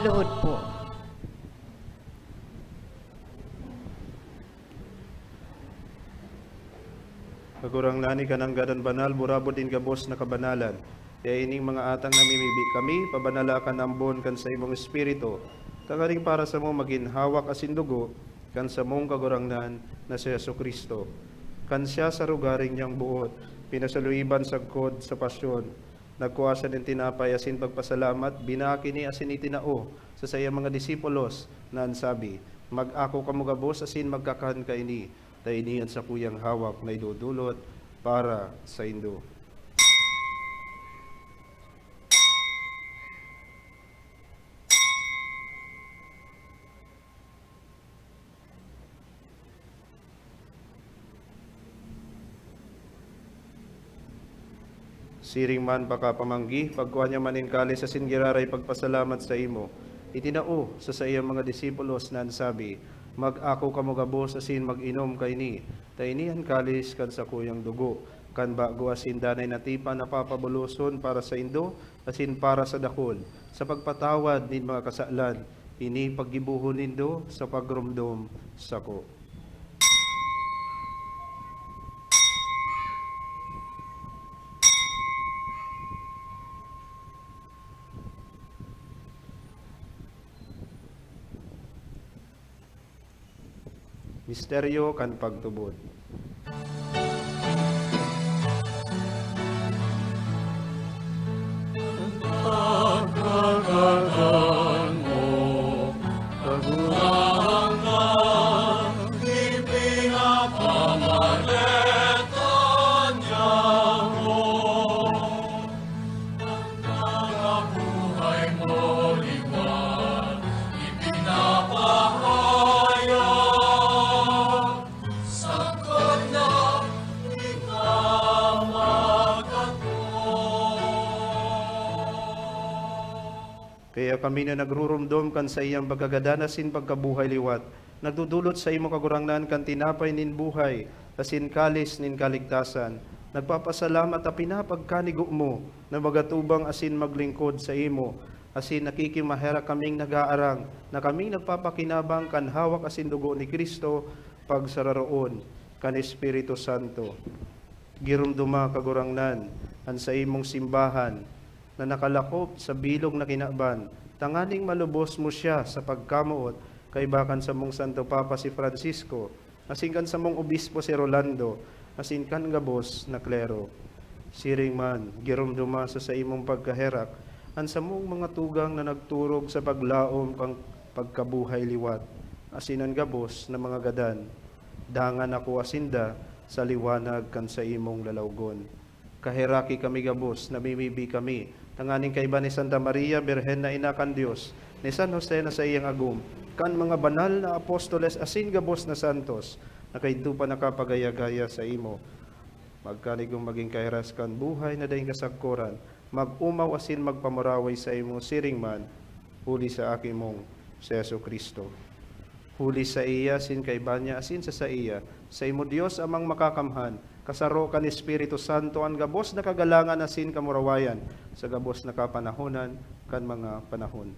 Luhod po. Kagurangnan, ika nanggad an banal, burabod nin gabos na kabanalan. Kaya ining mga atang namimibi kami, pabanala kan ambon kan saimong Espiritu, tanganing para samo magin hawak asin dugo kan samong Kagurangnan na si Jesu-Cristo. Kan siya sa rogaring niyang boot, pinasaloiban sagkod sa pasyon, nagkua siya nin tinapay asin pagpasalamat, binaki ini asin itinao sa saiyang mga disipulos, na an sabi, "Mag-ako kamo gabos asin magkakan kaini, ta ini an sakuyang hawak na idodolot para saindo." Siring man pakapamanggi, pagkua niya man nin kalis asin giraray pagpasalamat saimo, itinao sa saiyang mga disipulos na an sabi, "Mag-ako kamo gabos asin mag-inom kaini, ta ini an kalis kan sakuyang dugo, kan bago asin danay na tipan na papabuloson para saindo asin para sa dakul, sa pagpatawad nin mga kasalan. Ini paggibohon nindo sa pagromdom sako." Misteryo kan pagtubod. Pagkagadan mo, Kagurangnan, ipinapamaletan niya mo. Ang nagabuhay mo liwat, ipinapahayag. Sagkod na ikaw magkatong. Kaya kami na nagruromdom kan saiyang pagkagadan asin pagkabuhay liwat, nagdodolot saimo, Kagurangnan, kan tinapay nin buhay asin kalis nin kaligtasan. Nagpapasalamat ta pinapagkanigo mo na magatubang asin maglingkod saimo, asin nakikimaherak kaming nag-aarang na kaming nagpapakinabang kan hawak asin dugo ni Cristo, pagsararoon kan Espiritu Santo. Giromdoma, Kagurangnan, an saimong simbahan na nakalakop sa bilog na kinaban, tanganing malubos mo siya sa pagkamoot, kaiba kan samong Santo Papa si Francisco, asin kan samong obispo si Rolando, asin kan gabos na klero. Siring man, giromdoma sa saimong pagkaherak an samong mga tugang na nagturog sa paglaom kan pagkabuhay liwat, asin an gabos na mga gadan. Dangan ako asinda sa liwanag kan saimong lalawgon. Kaheraki kami gabos, namimibi kami, tanganing kaiba ni Santa Maria, Birhen na Ina kan Dios, ni San Jose na saiyang agom, kan mga banal na apostoles asin gabos na santos, na kaidto pa nakapagaya-gaya saimo. Magkanigong magin kahiras kan buhay na daing kasagkoran, mag-omaw asin magpamuraway saimo siring man, huli sa Aki mong si Jesu-Cristo. Huli saiya, asin kaiba niya, asin sa saiya, saimo Dios Amang Makakamhan, kasaro kan Espiritu Santo, an gabos na kagalangan asin kamurawayan, sa gabos na kapanahonan kan mga panahon.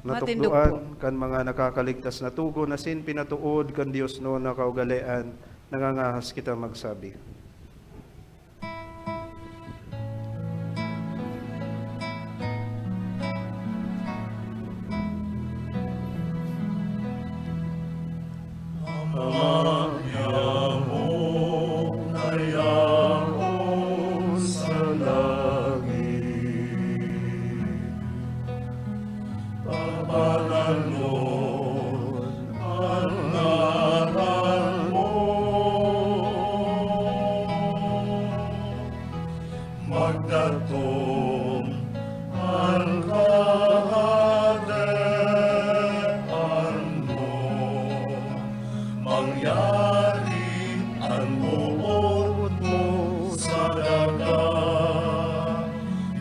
Matindog po. Natukdoan kan mga nakakaligtas na togon asin pinatood kan diosnon na kaugalean, nangangahas kita magsabi. Ama miyang yaon sa langit, pabanalon an ngaran mo. Datong an kahadean mo, mangyari an boot mo sa daga,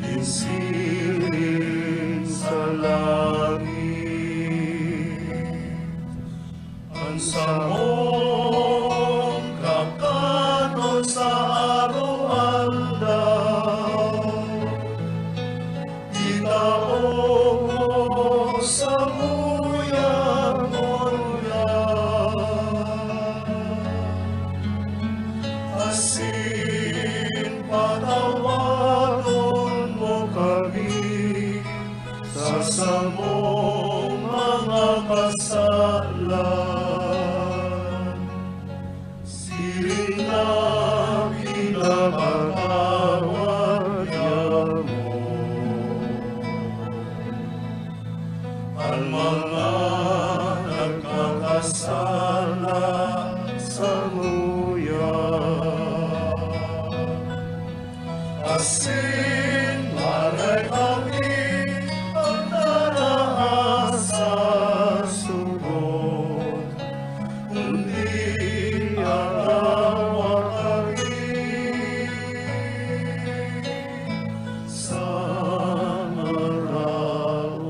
nin siring sa langit. An samong kakanon sa araw-araw, itao mo samuya ngunyan. Asin patawadon mo kami sa samong mga kasalan, siring na pinapatawad niamo an mga nagkakasala samuya. Asin maray kami an naraas sa sugot, kundi arawa kami sa maraot.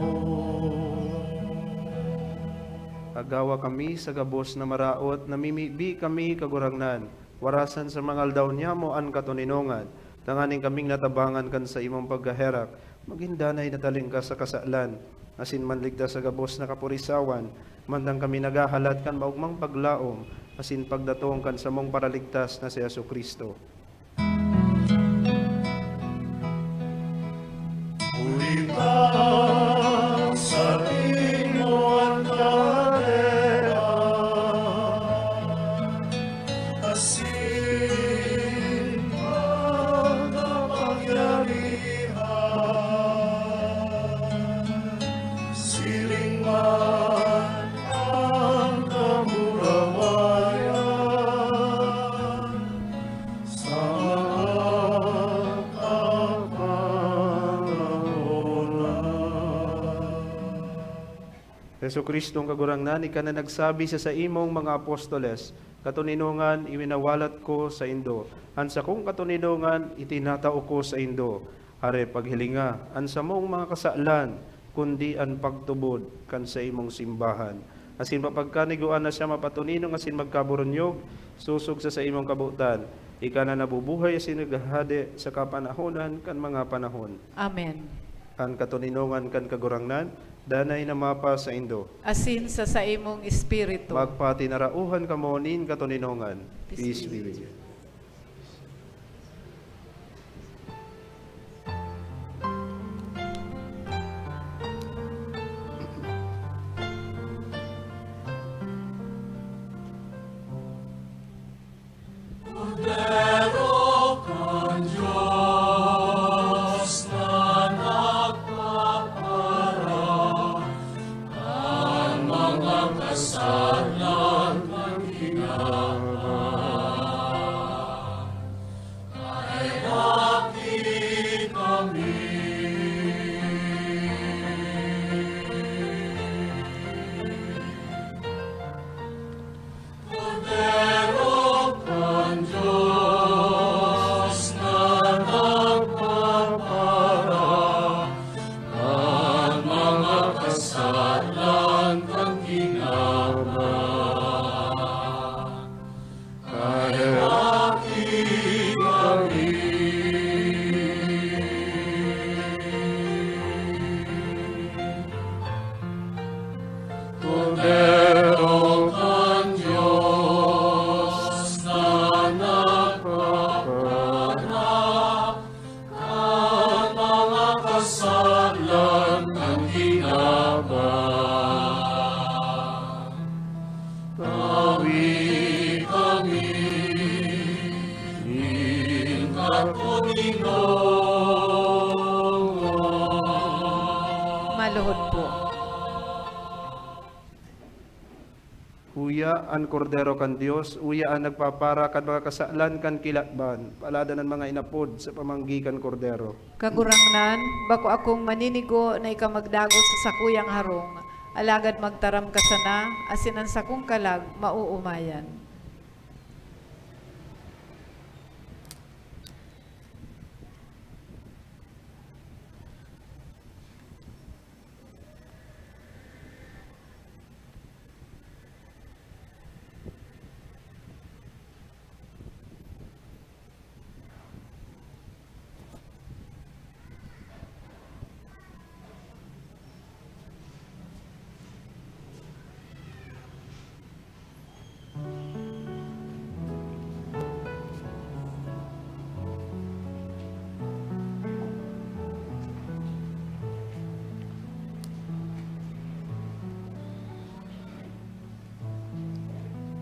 Agawa kami sa gabos na maraot, namimibi kami, Kagurangnan. Warasan sa mga aldaw niamo an katoninongan, tanganing kaming natabangan kan saimong pagkaherak, magin danay na talingkas sa kasalan, asin manligtas sa gabos na kapurisawan, mantang kami naghahalat kan maogmang paglaom asin pagdatong kan samong Paraligtas na si Jesu-Cristo. Huli ta saimo an kahadean, asin an kapangyarihan, siring man an kamurawayan, sa mga panahon na. Jesu-Cristong Kagurangnan, ika na nagsabi sa saimong mga apostoles, "Katoninongan, iwinawalat ko saindo. An sakong katoninongan, itinatao ko saindo." Hare, paghilinga an samong mga kasalan, kundi an pagtubod kan saimong simbahan. Asin mapagkanigoan na siya mapatoninong asin magkaburunyog, sosog sa saimong kabotan. Ika na nabubuhay asin naghahade sa kapanahonan kan mga panahon. Amen. An katoninongan kan Kagurangnan, danay na mapasaindo. Asin sa saimong espiritu. Magpatinarauhan kamo nin katoninongan. Peace be with you. Kordero kan Dios na nagpapara kan mga kasalan kan hinaman. Kaheraki kami. Kordero kan Dios na nagpapara kan mga kasalan kan hinaman. Kaheraki kami. Kordero kan Dios na nagpapara kan mga kasalan kan hinaman. Tawi kami nin katoninongan. Maluhod po. Uya an Kordero kan Dios, uya an nagpapara kan mga kasalan kan kilatban. Palad an mga inapod sa pamanggi kan Kordero. Kagurangnan, bako akong maninigo na ika magdagos sa sakuyang harong, alagad magtaram ka sana, asin an sakong kalag maoomayan.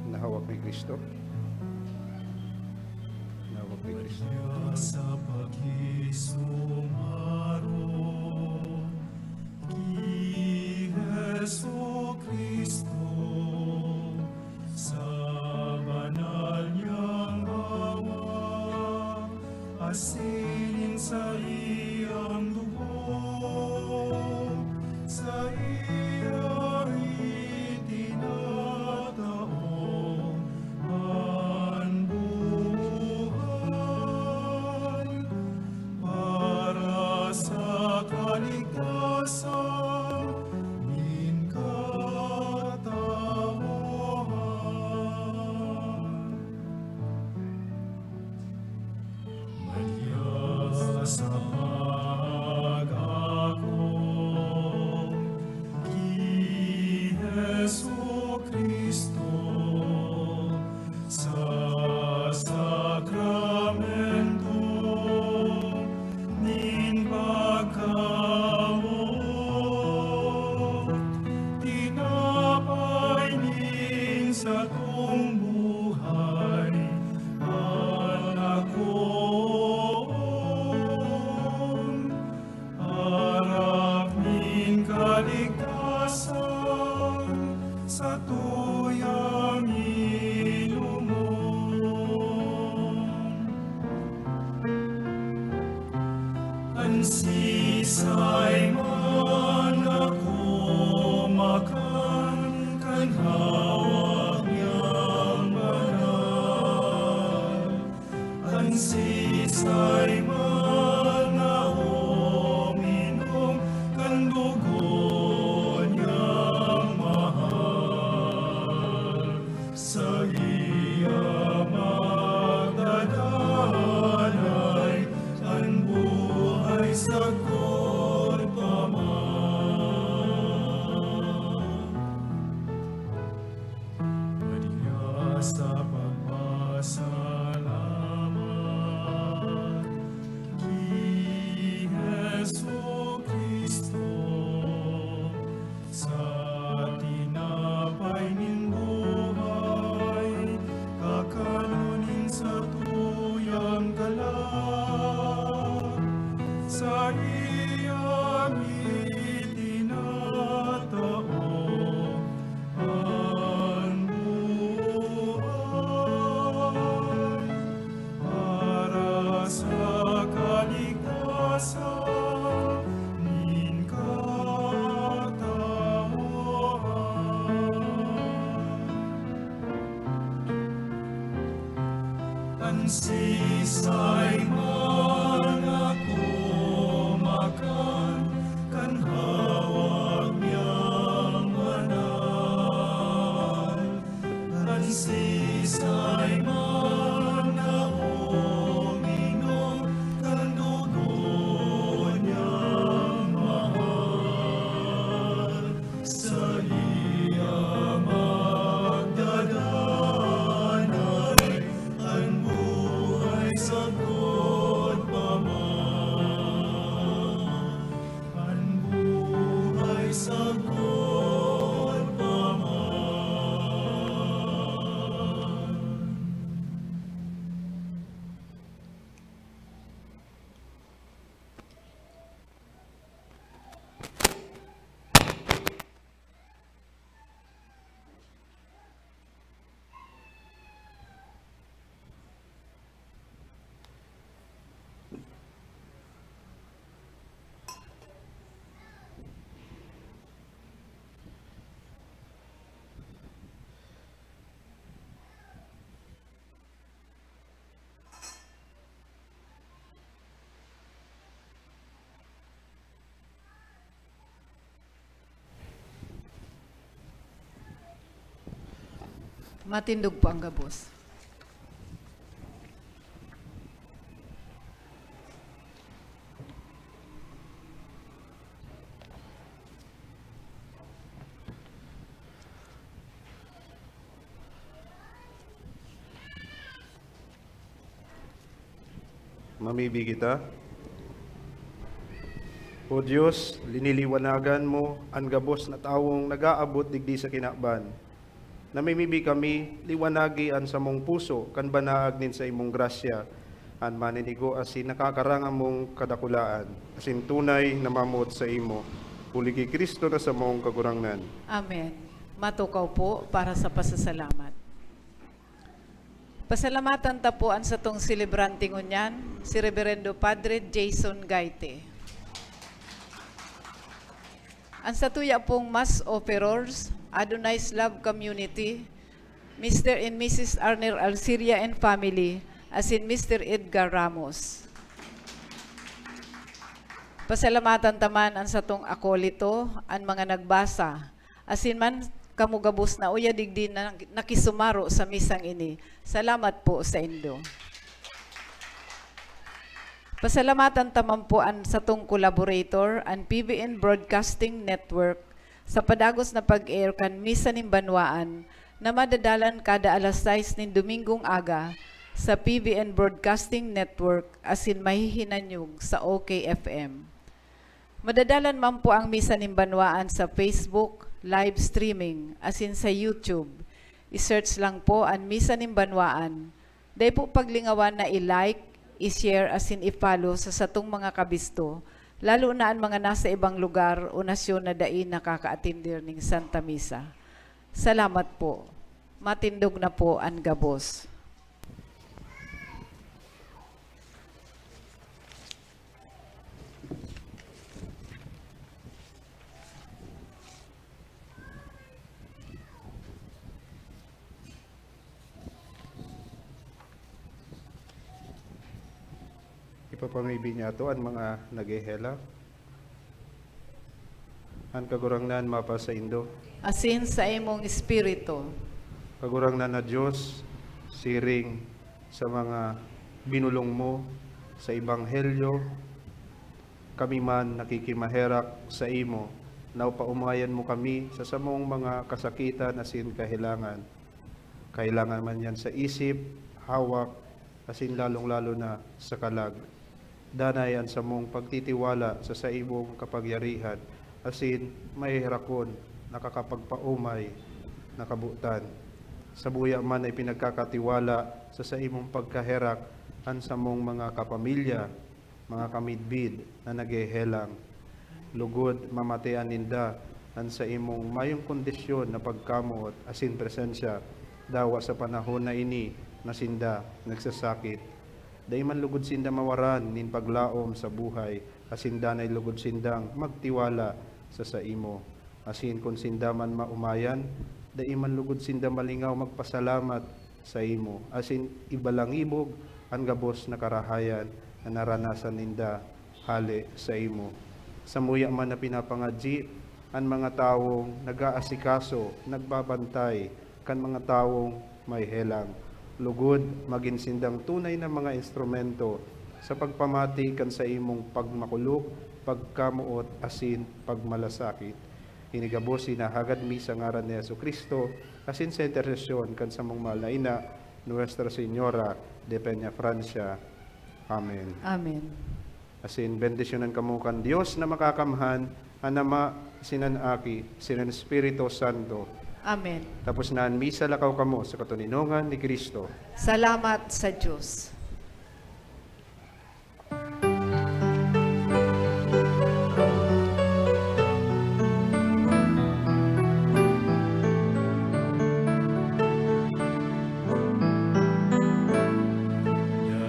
Nahawak ni Kristo. Nahawak ni Kristo. Sa paghisumaron ki Jesu-Cristo, sa banal niyang hawak, asin sa iyang dugo, saiya itinatao an buhay para sa kaligtasan nin katawohan. Malyas sa pag-ako ki Jesu-Cristo sa sakramento nin pagkamoot, tinapay nin satong buhay, panakoon, arap nin kaligtasan, satuyang inomon. An sisay man na kumakan kan hawak niyang banal, an sisay man na uminom kan dugo niyang mahal, saiya magdadanay an buhay sagkod pa man. Maryas sa pagpasalamat ki Jesu-Cristo, sa tinapay nin buhay, kakanon nin satuyang kalag, saiya itinatao an buhay para sa kaligtasan nin katawohan. An sisay man na kumakan kan hawak niyang banal, an sisay man na uminom kan dugo niyang mahal, saiya magdadanay an buhay sagkod pa man. An buhay sagkod pa man. Matindog po ang gabos. Mamibi kita. O Dios, liniliwanagan mo an gabos na tawong nag-aabot digdi sa kinaban. Namimibi kami, liwanagi an samong puso kan banaag nin saimong grasya, an maninigo asin nakakarangam mong kadakulaan, asin tunay na mamot sa imo. Huli ki Cristo na samong Kagurangnan. Amen. Matukaw po para sa pasasalamat. Pasalamatan ta po an satong selebrante ngunyan, si Reverendo Padre Jason Gaite. An satuya pong mass offerors, Adonai's Love Community, Mister and Missus Arner Alciria and family, asin Mister Edgar Ramos. Pasalamatan ta man an satong akolito, an mga nagbasa, asin man kamo gabos na uya digdi na nakisumaro sa misang ini. Salamat po saindo. Pasalamatan ta man po an satong collaborator, an P B N Broadcasting Network, sa padagos na pag-air kan Misa nin Banwaan na madadalan kada alas sais nin Domingong aga sa P B N Broadcasting Network asin mahihinanyog sa O K F M. Madadalan man po ang Misa nin Banwaan sa Facebook, live streaming, asin sa YouTube. I-search lang po an Misa nin Banwaan. Dai po paglingawan na i-like, i-share, asin i-follow sa satong mga kabisto, lalo na an mga nasa ibang lugar o nasyon na dai nakakaatender nin Santa Misa. Salamat po. Matindog na po an gabos. Ipapamibi niya ato an mga naghehelang. An Kagurangnan mapasaindo. Asin sa imong espiritu. Kagurangnan na Dios, siring sa mga binulong mo sa Ebanghelyo, kami man nakikimaherak sa imo na paomayan mo kami sa samong mga kasakitan asin kahelangan. Kahelangan man yan sa isip, hawak, asin lalong-lalo na sa kalag. Danay an samong pagtitiwala sa saimong kapagyarihan, asin maheherakon na kakapagpaomay na kabotan. Samuya man na ipinagkakatiwala sa saimong pagkaherak an samong mga kapamilya, mga kamidbid na naghehelang. Lugod mamatean ninda an saimong mayong kondisyon na pagkamoot asin presensya, dawa sa panahon na ini na sinda nagsasakit. Dai man lugod sinda mawaran nin paglaom sa buhay, asin danay lugod sindang magtiwala sa saimo. Asin kun sinda man maomayan, dai man lugod sinda malingaw magpasalamat saimo, asin ibalangibog an gabos na karahayan na naranasan ninda hale saimo. Samuya man na pinapangadyi an mga tawong nag-aasikaso, nagbabantay kan mga tawong may helang. Lugod, magin sindang tunay na mga instrumento sa pagpamati kan saimong pagmakulog, pagkamoot, asin pagmalasakit. Ini gabos hinahagad mi sa ngaran ni Jesu-Cristo, asin sa intersesyon kan samong mahal na ina, Nuestra Señora de Peñafrancia. Amen. Amen. Asin bendisyonan kamo kan Dios na Makakamhan, an Ama, asin an Aki, asin an Espiritu Santo. Amen. Tapos na an misa, lakaw kamo sa katoninongan ni Cristo. Salamat sa Dios.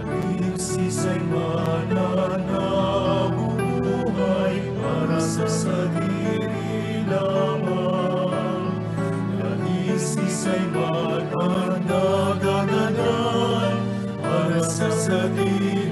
Dai siisay man na nabubuhay para sa sadiri lamang. Dai siisay man na nagagadan para sa sadiri